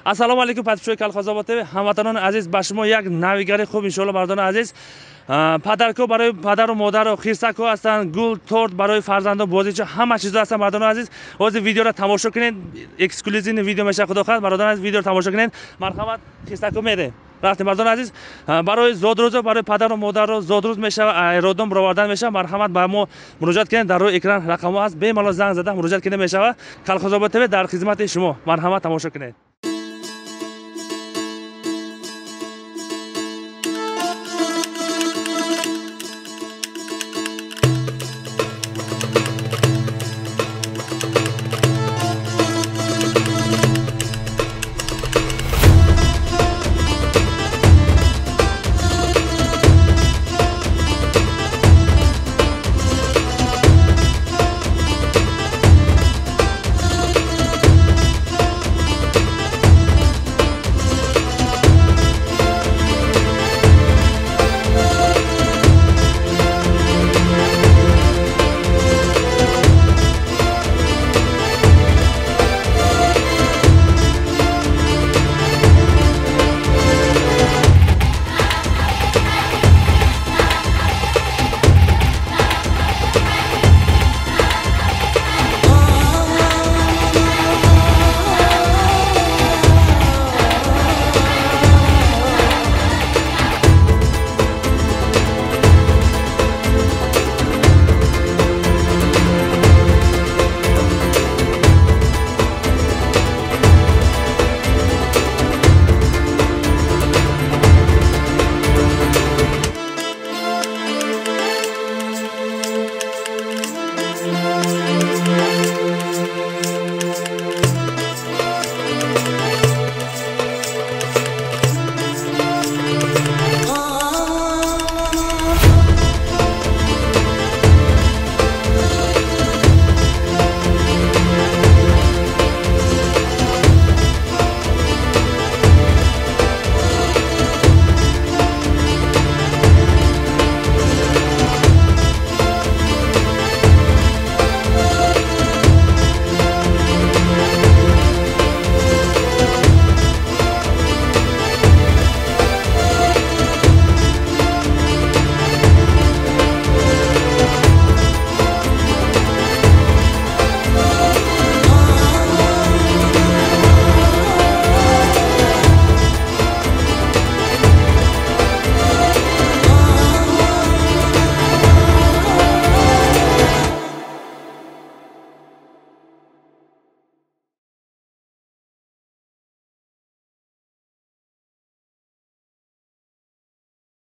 Ассалому алайкум, подписчикои Калхозобод ТВ, ҳамватанони азиз, ба шумо як навигари хуб иншоалло. Бародарони азиз, подарко барои падару модару, хирсакҳо ҳастанд, гул, торт барои фарзандо, бозича, ҳама чизо ҳастанд. Бародарони азиз, ҳозир видеоро тамошо кунед, эксклюзивный видео мешавад, худо хоҳад. Бародарони азиз, видеоро тамошо кунед, марҳамат. Хирсакҳо мерем, рафтем. Бародарони азиз, барои зодрӯзо, барои падару модару зодрӯз мешавад, аэродом баровардан мешавад. Марҳамат, ба мо муроҷиат кунед, дар рӯи экран рақамҳо ҳаст, бемалол занг зада муроҷиат кунед мешавад. Калхозобод ТВ дар хизмати шумо, марҳамат, тамошо кунед.